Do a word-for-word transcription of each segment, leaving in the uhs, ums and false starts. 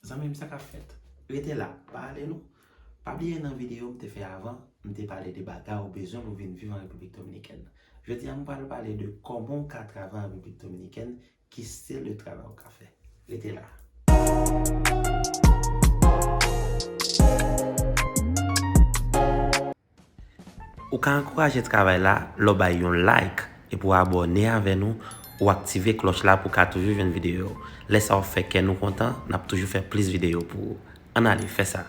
Zanmi m, sa k ap fèt? Rete la, pa ale non. Pa bliye nan videyo m te fè avan, m te pale de bagay ou bezwen pou vin viv an Repiblik Dominikèn. Jodi a, m pral pale de kòman w ka travay an Repiblik Dominikèn, ki stil de travay ou ka fè. Rete la. Ou ka ankouraje travay la lè w bay yon like epi w abòne avè nou, ou aktive klòch la pou w ka toujou jwenn videyo yo. Lè sa w fè kè nou kontan, n ap toujou fè plis videyo pou ou. Ann ale, fè sa.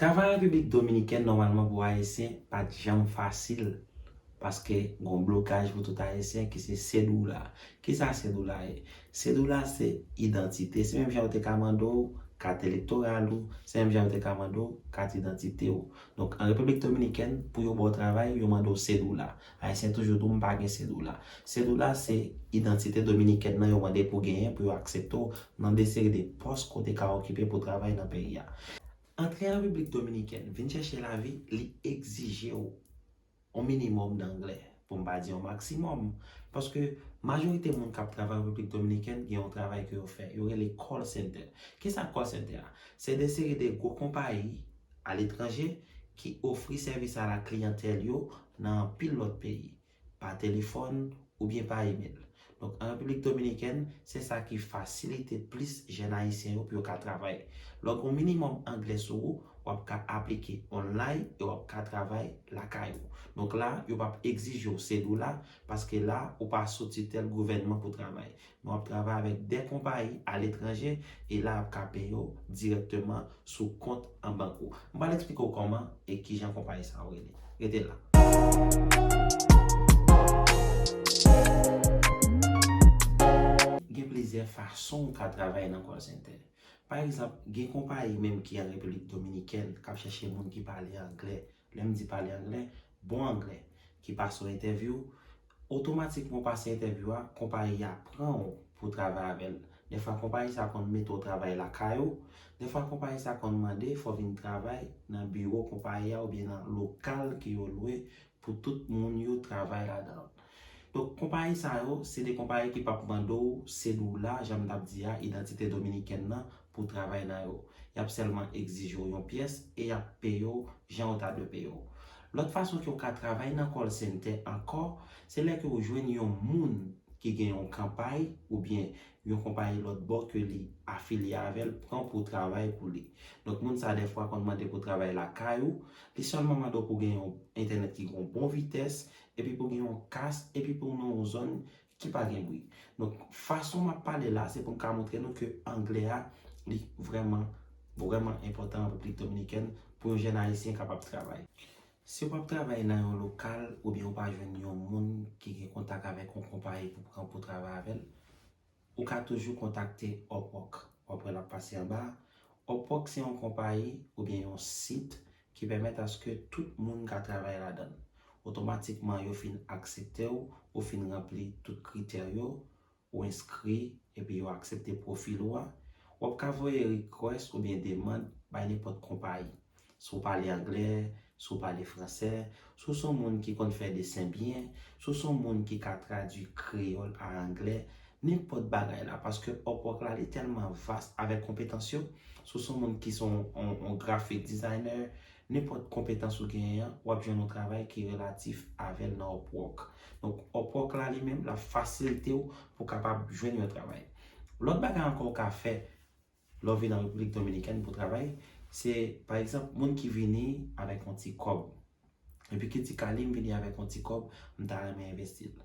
Travay an Repiblik Dominikèn nòmalman pou Ayisyen pa t janm fasil. Paske gon blokaj pou tout Ayisyen ki se CEDULA. Kisa CEDULA ye? CEDULA se idantite. Se menm jan yo te ka mande w kat elektoral ou, se menm jan yo te ka mande w kat idantite w. Donk, an Repiblik Dominikèn, pou yo ba w travay, yo mande w CEDULA. Ayisyen toujou di w, "M pa gen CEDULA." CEDULA se idantite dominikèn nan yo mande pou genyen, pou yo aksepte w nan de seri de pòs ke w te ka okipe pou travay nan peyi a. Antre an Repiblik Dominikèn, vin chèche lavi, li egzije w yon minimòm d anglè, pou m pa di yon maksimòm. Paske majorite moun k ap travay an Repiblik Dominikèn gen yon travay ke yo fè. Yo rele call center. Kisa call center a? Se de seri de gwo konpayi aletranje ki ofri sèvis a la kliyantèl yo nan anpil lòt peyi, pa telefòn oubyen pa imèl. Donk, an Repiblik Dominikèn, se sa ki fasilite plis jèn ayisyen yo pou yo ka travay. Lè w gen yon minimòm anglè sou ou, w ap ka aplike online e w ap ka travay lakay ou. Donk la, yo p ap egzije w CEDULA, paske la, ou pa sou titèl gouvènman pou travay. Men w ap travay avèk de konpayi aletranje e la, y ap ka peye w dirèkteman sou kont an bank ou. M pral eksplike w kòman e kijan konpayi sa yo rele. Rete la. Gen plizyè fason w ka travay nan call center. Pa egzanp, gen konpayi menm ki an Repiblik Dominikèn k ap chèche moun ki pale anglè. Lè m di pale anglè, bon anglè, ki pase yon entèvyou, otomatikman w pase entèvyou a, konpayi a pran w pou w travay avè l. Dèfwa konpayi sa konn mete w travay lakay ou, dèfwa konpayi sa konn mande fò w vin travay nan biwo konpayi a oubyen nan lokal ke yo lwe pou tout moun yo travay ladan l. Donk, konpayi sa yo, se de konpayi ki p ap mande w CEDULA, jan m t ap di a, idantite dominikèn nan, pou w travay nan yo. Y ap sèlman egzije w yon pyès e y ap peye w jan yo ta dwe peye w. Lòt fason ke w ka travay nan call center ankò, se lè ke w jwenn yon moun ki gen yon kanpay oubyen yon konpayi lòt bò ke li afilye avè l pran pou travay pou li. Donk, moun sa dèfwa konn mande pou travay lakay ou, li sèlman mande w pou gen yon entènèt ki gen yon bon vitès, epi pou gen yon kas, epi pou w nan yon zòn ki pa gen bri. Donk, fason m ap pale la, se pou m ka montre nou ke anglè a, li vrèman, vrèman enpòtan an Repiblik Dominikèn pou yon jèn ayisyen kapab travay. Si w p ap travay nan yon lokal oubyen w pa jwenn yon moun ki gen kontak avèk yon konpayi pou pran pou travay avè l, ou ka toujou kontakte Upwork. W ap wè l ap pase anba a. Upwork se yon konpayi oubyen yon sit ki pèmèt aske tout moun ka travay ladan l. Otomatikman, yo fin aksepte w, ou fin ranpli tout kritè yo, ou enskri, epi yo aksepte pwofil ou a. W ap ka voye request oubyen demann bay nenpòt konpayi. Si w pale anglè, si w pale fransè, si w se yon moun ki konn fè desen byen, si w se yon moun ki ka tradui kreyòl a anglè, nenpòt bagay la, paske Upwork la, li tèlman vas avèk konpetans yo. Si w se yon moun ki se yon, yon, yon graphic designer, nenpòt konpetans ou genyen an, w ap jwenn yon travay ki relatif avè l nan Upwork. Donk, Upwork la, li menm, l ap fasilite w pou w kapab jwenn yon travay. Lòt bagay ankò w ka fè, lè w vin an Repiblik Dominikèn pou travay, se, pa egzanp, moun ki vini avèk yon ti kòb. Epi ki di, "Kali, m vini avèk yon ti kòb, m ta renmen envesti l."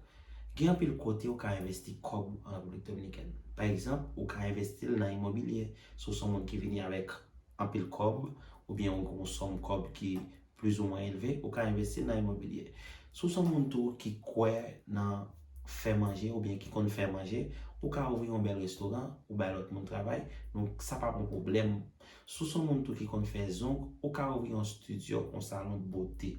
Gen anpil kote ou ka envesti kòb ou an Repiblik Dominikèn. Pa egzanp, ou ka envesti l nan imobilye. Si w se yon moun ki vini avèk anpil kòb, oubyen yon gwo sòm kòb ki plizoumwen elve, ou ka envesti nan imobilye. Si w se yon moun tou ki kwè nan fè manje oubyen ki konn fè manje, ou ka ouvri yon bèl restoran, ou bay lòt moun travay, donk sa p ap yon pwoblèm. Si w se yon moun tou ki konn fè zong, ou ka ouvri yon estidyo, yon salon de bote.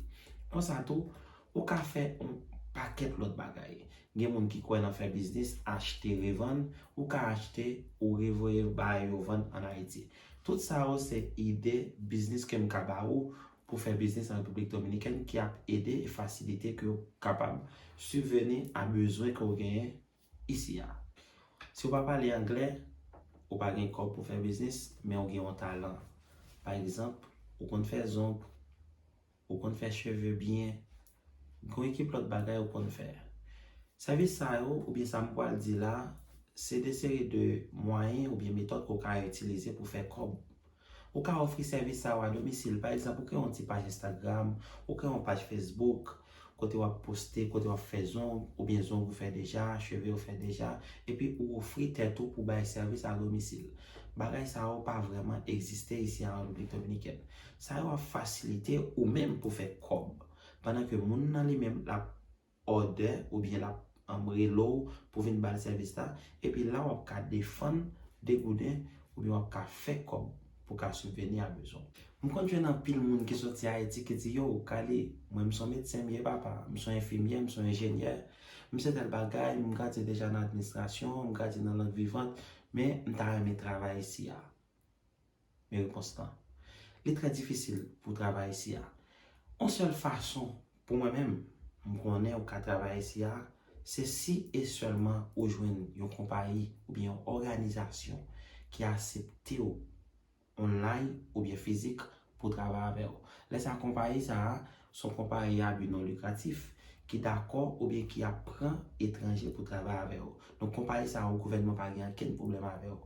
Konsa tou, ou ka fè yon pakèt lòt bagay. Gen moun ki kwè nan fè biznis, achte, revann, ou ka achte, ou revoye bay yo vann ann Ayiti. Tout sa yo se ide biznis ke m ka ba ou pou fè biznis an Repiblik Dominikèn ki ap ede e fasilite ke w kapab sibveni a bezwen ke w genyen isi a. Si w pa pale anglè, ou pa gen kòb pou fè biznis, men ou gen yon talan. Pa egzanp, ou konn fè zong, ou konn fè cheve byen, gen yon ekip lòt bagay ou konn fè. Sèvis sa yo, oubyen sa m pral di la, se de seri de mwayen oubyen metòd ke w ka itilize pou fè kòb. Ou ka ofri sèvis sa yo a domisil. Pa egzanp, ou kreye yon ti paj Instagram, ou kreye yon paj Facebook, kote w ap poste, kote w ap fè zong, oubyen zong ou fè deja, cheve ou fè deja, epi ou ofri tèt ou pou bay sèvis a domisil. Bagay sa yo pa vrèman egziste isi an Repiblik Dominikèn. Sa yo ap fasilite ou menm pou fè kòb, pandan ke moun nan li menm l ap òdè oubyen l ap, um, rele w pou vin ba l sèvis la, epi la w ap ka defann degouden oubyen w ap ka fè kòb pou ka sibveni a bezwen w. M konn jwenn anpil moun ki soti Ayiti ki di, "Yo, Kali, mwen m se yon medsen m ye papa, m se yon enfimyè, m se yon enjenyè, m se tèl bagay, m gradye deja nan administrasyon, m gradye nan lang vivant, men m ta renmen travay isi a." Men repons lan, li trè difisil pou travay isi a. Yon sèl fason pou mwen menm, m konnen ou ka travay isi a, se si e sèlman ou jwenn yon konpayi oubyen yon òganizasyon ki aksepte w online oubyen fizik pou travay avè w. Lè sa konpayi sa a, se yon konpayi a bi non likratif ki dakò oubyen ki ap pran etranje pou travay avè w. Donk konpayi sa yo, gouvènman pa gen ankenn pwoblèm avè w.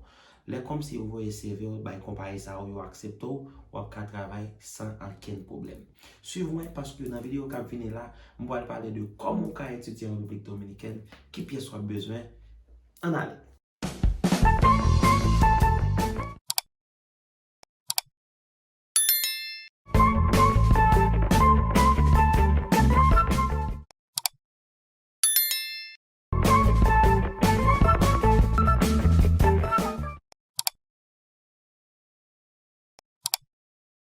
Lè kòmsi yo voye C V w bay konpayi sa yo, yo aksepte w, w ap ka travay san ankenn pwoblèm. Swiv mwen paske nan videyo k ap vini la, m pral pale de kòman w ka etidye an Repiblik Dominikèn, ki pyès w ap bezwen. Ann ale!